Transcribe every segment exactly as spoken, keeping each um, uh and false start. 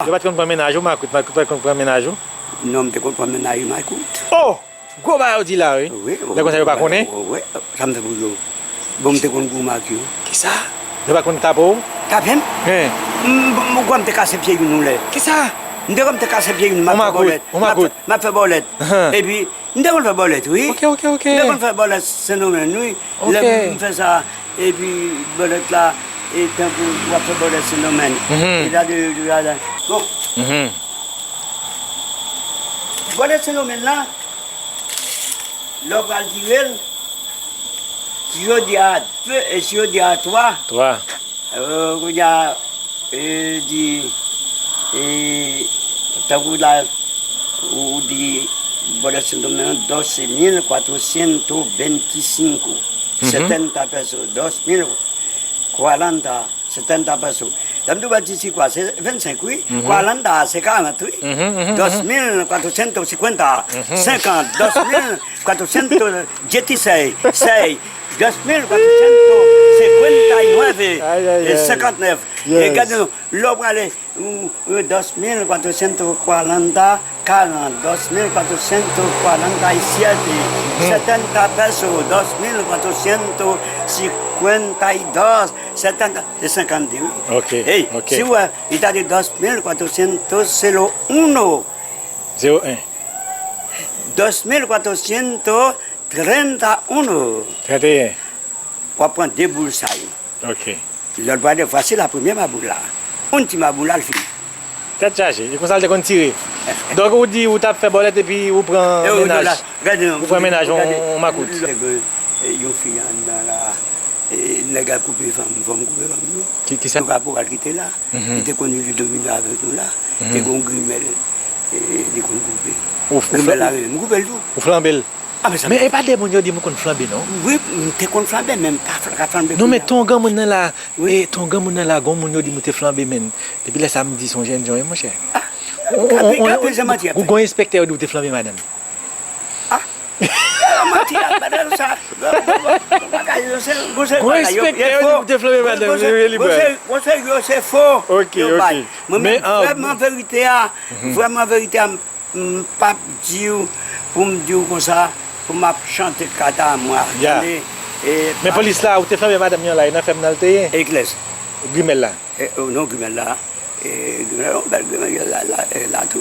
Yo pa t konn pran mennaj ou, makout, makout pa t konn pran mennaj ou? Non, m te konn pran mennaj makout. Oh! Gwo bagay ou di la, wi. Wi, lè konsa yo pa konnen? Wi, sa m fè pou yo. Bon, m te konn goumen ak yo. Kisa? Yo pa konn tape w? Tape m? Hen. M, m, m kwè m te kase pye youn yon lè. Kisa? M te kwè m te kase pye youn, m ap fè bòlèt. On makout, on makout. M ap fè bòlèt. Ahan. Epi, m te konn fè bòlèt, wi. Ok, ok, ok. M te konn fè bòlèt Sendomeng, wi. Ok. Lè m fè sa, epi bòlèt la, e tankou w ap fè bòlèt Sendomeng. Mhm. E ta de, de, de, bon. Mhm. Bòlèt Sendomeng la, lè w pral tire l, si yo di a de, e si yo di a twa, twa. Euh, kounye a, e, di, e, tankou la, ou di, bòlèt Sendomeng, doce mil cuatrocientos veinticinco, mhm, setenta pesos, dos mil cuarenta, setenta pesos. Lè m di w vennsenk, se vennsenk, wi. Mhm. Cuarenta, se karant, wi. Mhm, mhm, mhm. Dos mil cuatrocientos cincuenta, mhm, senkant, dos mil cuatrocientos dieciséis, seis, dos mil cuatrocientos cincuenta y nueve, ay, ay, e ay, senkant nèf. Yes. E gade nou, lè w prale, ou, ou, dos mil cuatrocientos cuarenta, karant, dos mil cuatrocientos cuarenta y siete, mhm, setenta pesos, dos mil cuatrocientos cincuenta y dos, setenta, se senkant de, wi. Ok, hey, ok. Si w wè, li ta di dos mil cuatrocientos cero uno. Zewo en. Dos mil cuatrocientos treinta y uno. Trente et un. W ap pran de boul sa yo. Ok. Lòt bwa de fwa, se la premye maboul la. Yon ti maboul la, l fini. Tèt chaje. E konsa l te konn tire. Donk, ou di ou t ap fè bòlèt epi ou pran mennaj. Ou pran mennaj, yon, yon makout. Nèg, e, yon fi anndan la, e, nèg la koupe fanm, fanm koupe fanm, non. Ki, ki sa? Nou ka pou al kite la. Mhm. Li te konn li domine avèk nou la. Mhm. Te gon grimèl, e, li konn koupe. Ou, ou fla-, grimèl la, ou, menm, m koupe l tou. Ou flanbe l. Ah, men sa. Men e pa de moun yo di m konn flanbe, non? Wi, m te konn flanbe, men m pa fla-, ka flanbe kounye a. Non, men ton granmoun nan la, wi, e, ton granmoun nan la, gon moun yo di m ou te flanbe, men depi lè sa m di se yon jènjan, wi, monchè. Ah, ou, ou, ou, ou, ou, ou gon enspektè yo di ou te flanbe madanm. Ah, manti, a, bagay sa. Bagay yo se, gon se bagay yo, yo fo. Gon enspektè yo di ou te flanbe madanm, gon se, gon se, gon se yo se fo. Ok, yo bay. Mwen menm, vrèman verite a, vrèman verite a, m p ap di w pou m di w konsa, pou m ap chante kata mwa, tande, e, men polis la, ou te flanbe madanm nan la, e nan fèm nan l te ye? Eklès. Grimèl la? E, o, non, grimèl la, e, grimèl, yon bèl grimèl, la, la, e, la, tout,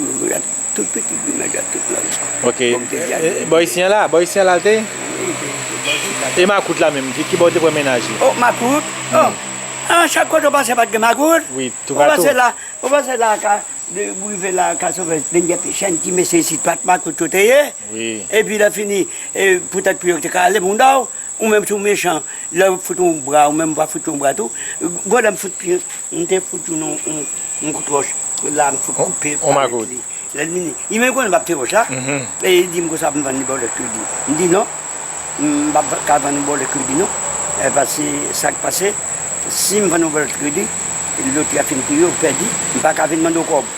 tout pitit grimèl, tout lòt. Ok. Bon, m te di a, e, bò isi an la, bò isi an la l te ye? Wi, te, te bò isi an la. E makout la menm, ki, ki bò w te pran mennaj li? O, makout? O, a, chak kote w pase pa t gen makout? Wi, toupatou. Ou pase la, ou pase la, ka, de, ou rive la, ka sove, denye pechèn, ti mesye isit, pa t makout yo te ye. Wi. Epi lè fini, e, poutèt pou yo te ka ale, moun da w, ou menm si w mechan, lè yo fout yon bra, ou menm w a fout yon bra tou. Gwo lè m fout pye, m te fout youn yon, yon, yon kout wòch, la m fout koupe parèt li. Lè l vini, li menm konnen m ap te wòch la. Mhm. E li di m konsa pou m vann li bòlèt kredi. M di non, m p ap ka vann ou bòlèt kredi non. E paske sa k pase, si m vann ou bòlèt kredi, lotri a fin priye, ou pèdi, m pa ka vin mande w kòb.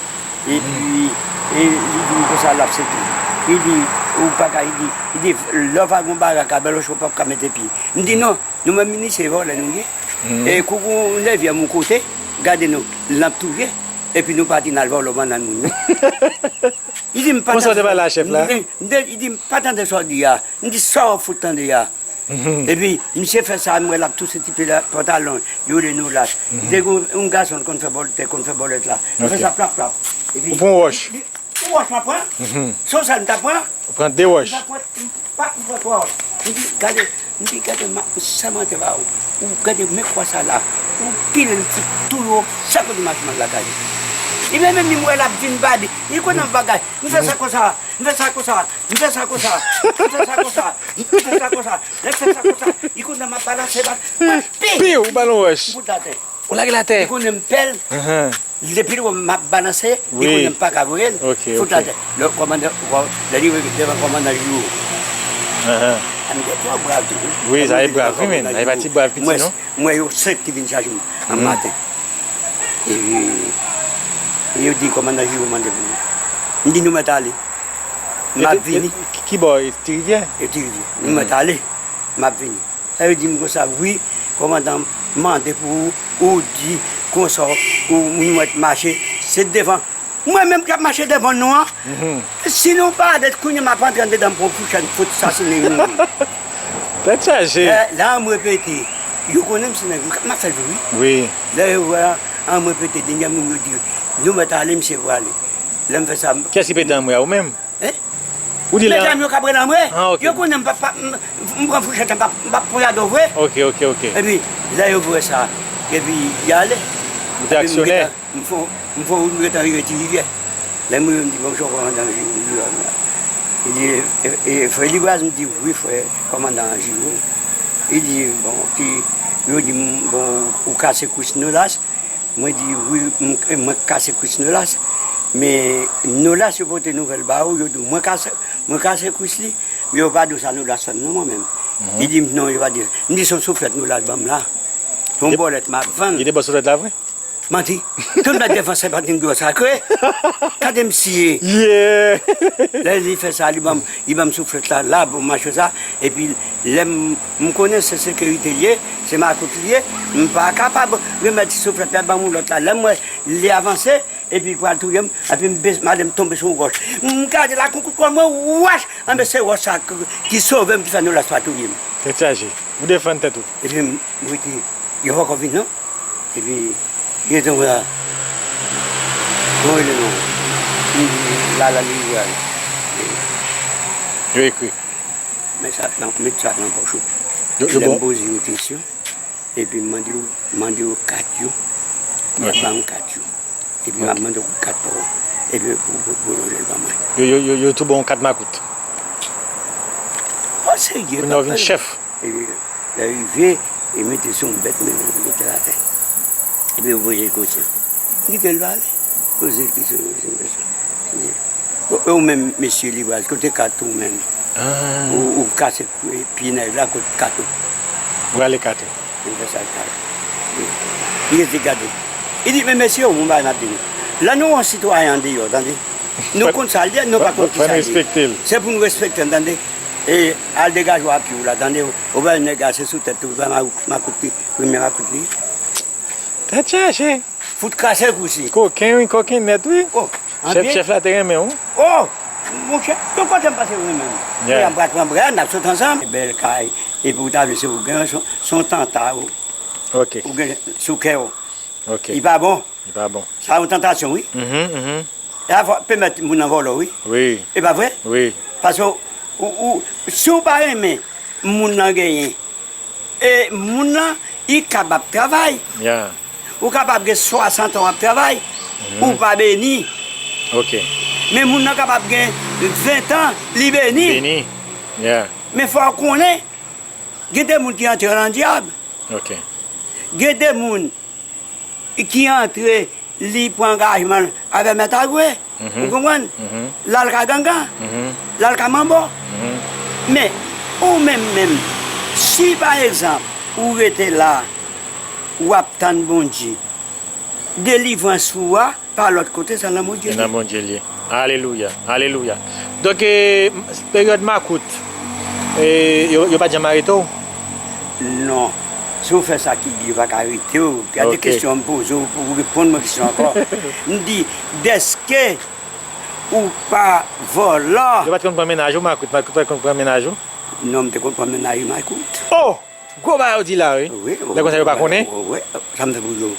Epi, e, li di m konsa l ap sete. Li di, ou pa ka, li di, li di, lè w pa gon bagay ka bèl wòch, ou p ap ka mete pye. M di non, nou menm minis se vòlè nou ye. Mhm. E kou gon nevyèm yon kote, gade nou, l ap touye. Epi nou pati n al vòlò bannann moun yo. Li di m pa tande sa. Konsa w te pale a chèf la? M di, m di, li di m pa tande sa w di a. M di sa w fout tande a. Mhm. Epi, misye fè sa, m wè l ap touse ti pye la, pantalon, yo le nou lach. Mhm. Li te gon, yon gason konn fè bòl-, te konn fè bòlèt la. Li fè sa plap, plap. Epi, ou pran yon wòch? Li, yon wòch m ap pran. Mhm. Se yon sèl m t ap pran. Ou pran de wòch? M pa, m pran twa wòch. M di, gade, m di, gade, m ap sèmante ba ou. Ou gade, men kwa sa la. Ou pile l, m fout tou yo, sa kote mache mal lakay. Li menm, menm, li m wè l ap vin badi. Li konnen m bagay. M fè sa konsa. M fè sa konsa, m fè sa konsa, m fè sa konsa, m fè sa konsa, lè m fè sa konsa, li konnen m ap balanse, bat, bat, pi! Pi, ou ba l yon wòch. M fout l atè. Ou lage l atè. Li konnen m pè l. Ahan. Depi l wè m ap balanse, li konnen m pa ka voye l. Ok, ok. Fout l atè. Lè kòmandan, lè li rive devan kòmandan Jiwo. Ahan. A m te twò brav tou. Wi, sa e brav, wi, men. Sa e pa ti brav piti, non? Mwen, yo senk ki vin chache m an maten. E, e yo di kòmandan Jiwo mande pou mwen. M di nou mèt ale. M ap vini. Ki, ki bò e Ti Rivyè? E Ti Rivyè. Nou mèt ale. M ap vini. Sa yo di m konsa, wi, kòmandan mande pou ou, ou di konsa, ou, ou mèt mache, Se devan. Mwen menm k ap mache devan nou an. Si nou pa ale kounye a, m ap antre anndedan m pran fouchèt, m fout sasinen youn youn. Tèt chaje. Lè, lè an m repete, yo konnen m se nèg, m ap fè l tou wi. Wi. Lè yo wè an m repete, dènyè moun yo di, nou mèt ale, misye prale. Lè m fè sa, m- Kiyès ki pete an m wè a, ou menm? Hein? Ou di lè medam yo ka pran nan mwen. Ah, ok. Yo konnen m pa, pa, m, m pran fouchèt, m pa, m pa pran yado vre. Ok, ok, ok. Epi, lè yo vwè sa, epi y ale. Ou te aksyonè? M fè, m fè wout, m gentan rive Ti Rivyè. Lè m rive, m di, "Bonjou, kòmandan Jiwo." Li di, "E, e, e, frè Libraz?" M di, "Wi, frè, kòmandan Jiwo." Li di, "Bon, ki, yo di m, bon, ou kase kwis Nolas." Mwen di, "Wi, m, mwen kase kwis Nolas." Men Nolas, yo pote nouvèl ba ou, yo di, "Mwen kase, mwen kase kwis li." Men yo pa di w sa Nolas fè m non, mwen menm. Li di m, "Non, yo pa di." M di, "Se yon souflèt Nolas ban m la. Se yon bòlèt m ap vann." Li te ba w souflèt la vre? Manti. Tout mèt devan Sen Patrik dlo sakre. Gade m siye. Yeah! Lè li fè sa, li ban m, li ban m souflèt la, la, pou m mache sa. Epi, lè m, m konnen se sekirite l ye, se makout li ye, m pa kapab remèt ti souflèt la, ban m yon lòt la. Lè m wè li avanse, epi l pral touye m, epi m bes-, madanm tonbe sou yon wòch. M gade la, kou kout kò mwen, wach! Anben, se wòch sa k-, ki sove m, ki fè Nolas pa touye m. Tèt chaje. Ou defann tèt ou. Epi m rete, yo poko vin non. Epi, yo te wè, mwen rele non. M di, Lalan li vwal. Yo ekri. Men sa nan, met sa nan pòch ou. Yo, yo Lè m bon. Poze yo kesyon, epi m mande yo, mande yo kat yo, y ap Ok. Ban m kat yo. Epi m ap Ok. Mande yo kat pa w. Epi pou, pou, pou yo jwenn ban mwen. Yo, yo, yo, yo tou bon kat makout. O serye, Kounye a w vin papa. Chèf. Epi, lè rive, e mete sou yon bèt, men mete l atè. Epi yo voye kote. M kite l pale. Poze l kesyon, kesyon, kesyon. Ou, ou menm, mesye Libraz, kote kat ou menm? Ah. Ou, ou kase pye nèg la, kote kat ou? Ou rale kat ou. Li fè sa l ka. Li rete gade. Li di, "Men mesye, yon bagay m ap di nou. Lè nou wè yon sitwayen andeyò, tande. Nou konn sa l ye, nou pa konn ki sa l ye. Se pou nou respekte l, tande. E al degaje w ak pye w la, tande. Ou wè nèg la, se sou tèt ou, ou wè makout li, premye makout li." Tèt chaje. Fout kraze l kousi. Koken, wi, koken nèt, wi. Oh, chèf, chèf la te renmen w. Oh, monchè, tout kote m pase, w renmen m. Yeah. Kounye a m pral pran brad, n ap sot ansanm. Bèl kay, epi w ta vle se ou gen, se, se yon tanta ou. Ok. Ou gen sou kè w. Ok. Li pa bon. Li pa bon. Sa yon tantasyon, wi. Mhm, mhm. E a fò, pèmèt moun nan vòlò, wi. Wi. E pa vre? Wi. Paske ou, ou, si w pa renmen moun nan genyen, e moun nan, li kapab travay. Yeah. Ou kapab gen swasant an w ap travay, ou pa beni. Ok. Men moun nan kapab gen ven an, li beni. Beni. Yeah. Men fò w konnen, gen de moun ki antre nan dyab. Ok. Gen de moun ki antre, li pran angajman l avè mèt Agwe. Mhm. Ou konprann? Mhm. L al ka gangan. Mhm. L al ka manbo. Mhm. Men, ou menm menm, si pa egzanp, ou rete la, w ap tann Bondye, delivrans ou a, pa lòt kote, se nan Bondye li ye. Se nan Bondye li ye. Alelouya, alelouya. Donk, e, peryòd makout, e, yo, yo pa t janm arete w? Non. Si w fè sa ki di, yo pa ka arete w. Gade kesyon m poze w pou w reponn mwen kesyon ankò. M di, dèske ou pa vòlò? Yo pa t konn pran mennaj ou, makout, makout pa t konn pran mennaj ou? Non, m te konn pran mennaj makout. Oh! Gwo bagay ou di la, wi. Wi, lè konsa yo pa konnen? Wi, sa m fè pou yo.